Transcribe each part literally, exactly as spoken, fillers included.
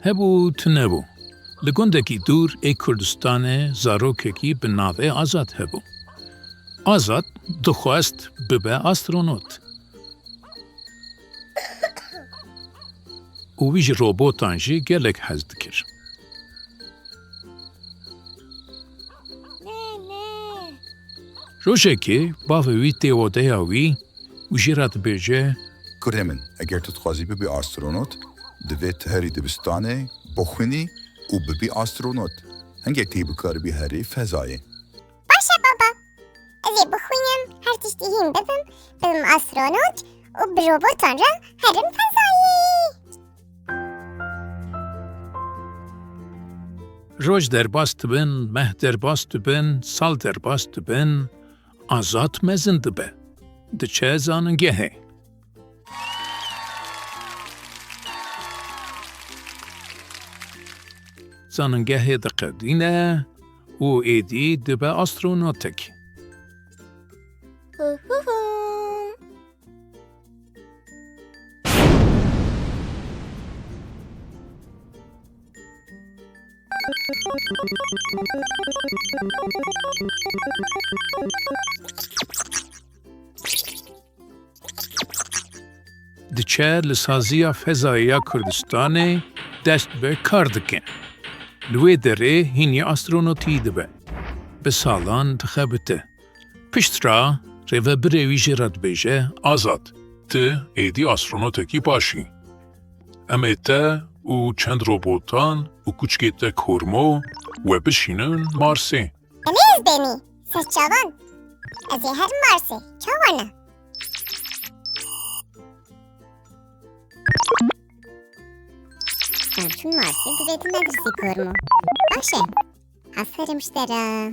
Hebû û tunebû. Li gundekî dûr ê Kurdistanê zarokekî bi navê Azad hebû. Azad dixwest bibe astronot. Û wî ji robotan jî gelek hez dikir. Rojekê bavê wî tê odeya wî û jê re dibêje: Kurdê min, eger tu dixwazî bibî astronot, divê tu herî dibistanê, bixwînî û bibî astronot. Hingê tê bikaribî herî fezayê. Baş e baba. Ez ê bixwînim, her tiştî hîn bibim, bibim astronot û bi robotan re herim fezayê. Roj derbas dibin, meh derbas dibin, sal derbas dibin, Azad mezin dibe. Diçe zanîngehê. Zanîngehê diqedîne û êdî dibe astronotek. Diçe li saziya fezayê ya Kurdistanê dest bi kar dike. Li wê derê hînî astronotî dibe. Bi salan dixebite. Piştre rêvebirê wî jê re dibêje: Azad, tu êdî astronotekî baş î. Em ê te û çend robotan û kuçikê te Kormo we bişînin Marsê. Em ê ez benî, ser çavan. Ez ê herim Marsê, çawa ne? Em çûn Marsê, divê tu nedirsî Kormo. Baş e. Aferin ji te re.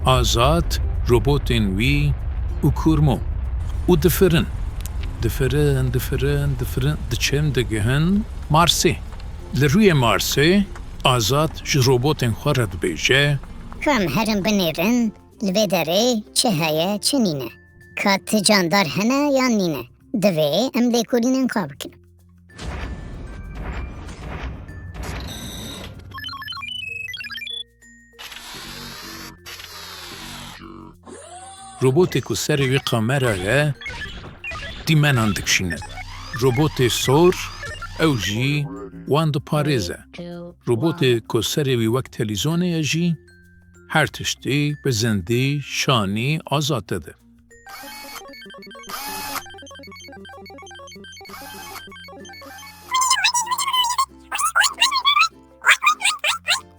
Azad, robotên wî û Kurmo û difirin. Difirin, difirin, difirin, diçin, digihin Marsê. Li rûyê Marsê Azad ji robotên xwe re dibêje: Ku em herin binêrin, li vê derê çi heye, çi nîne. Ka ti candar hene yan nîne. Divê em lêkolînên xwe bikin. Robotê ku serê wî kamera ye, dîmenan dikişîne. Robotê sor, ew jî wan diparêze. Robotê ku serê wî wek telîzonê ye jî, her tiştî bi zindî, şanî, azad dide.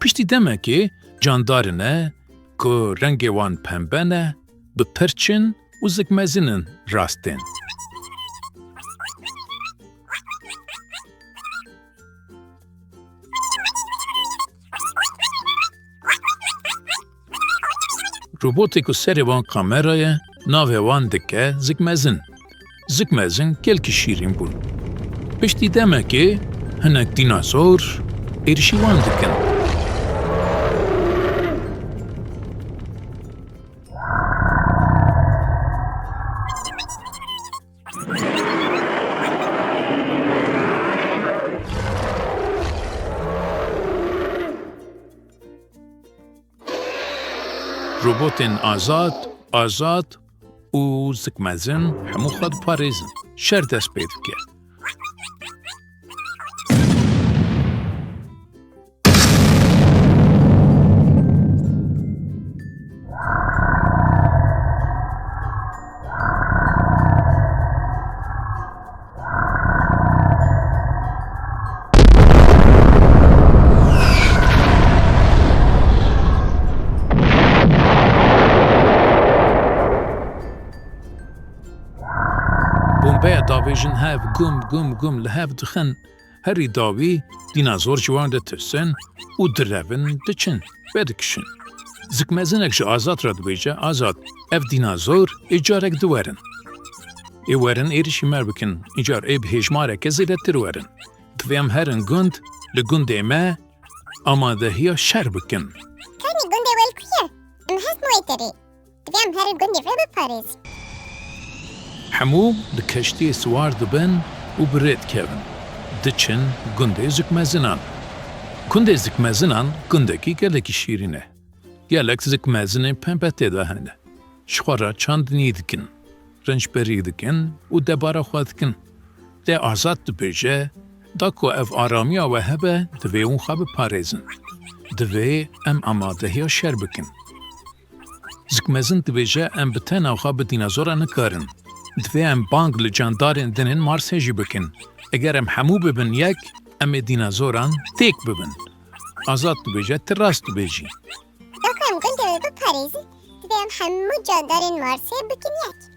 Piştî demekê candarine ku rengê wan pembe ne, bi pirçin û zikmezin in rastên. Robotê ku serê wan kamera ye, navê wan dike Zikmezin. Zikmezin gelkî şîrîn bûn. Piştî demekê hinek dînasor êrişî wan dikin. Robotên azad, azad û zikmezin hemû xwe diparêzin. Şer dest pê dike. Bombeya davêjin hev gum gum gum li hev dixin. Herî dawî dînazor ji wan ditirsin û direvin diçin, vedikişin. Zikmezinek ji Azad re dibêje: Azad, ev dînazor ê carek diwerin. Ê werin êrişî me bikin. Îcar ê bi hêjmareke zêdetir werin. Divê em herin gund, li gundê me amadehiya şer bikin. Kanî gundê we li ku ye? Em hest wê terê. Divê em herin gundê vê biparêzin. Hemû li keştiyê siwar dibin û bi rê dikevin. Diçin gundê Zikmezinan. Gundê Zikmezinan gundekî gelekî şîrîn e. Gelek zikmezinên pembe tê de hene. Ji xwe re çandinî dikin. Rinçberî dikin û debara xwe dikin. Lê Azad dibêje, da ku ev aramiya we hebe, divê hûn xwe biparêzin. Divê em amadehiya şer bikin. Zikmezin dibêje, em bi tena xwe bi dînozora nikarin. Divê em bang li candarên din ên Marsê jî bikin. Eger em hemû bibin yek, em ê dînozoran têk bibin. Azad dibêje, tu rast dibêjî. Da ku em gundê wê biparêzin, divê em hemû candarên Marsê bikin yek.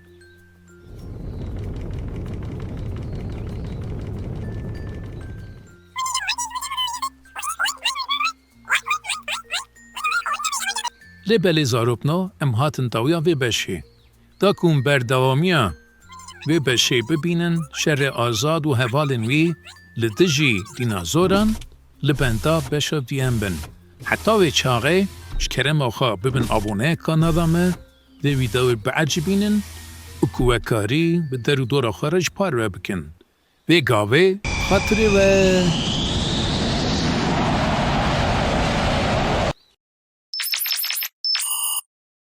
Lê belê zarokno, em hatin dawiya vê beşê. Da ku hûn berdewamiya vê beşê bibînin, şerê Azad û hevalên wî li dijî dînozoran li benda beşa duyan bin. Heta wê çaxê ji kerema xwe bibin aboneyê kanala me, vê vîdeoyê biecibînin û ku we karî bi der û dora xwe re ji parve bikin. Vê gavê xatirê we.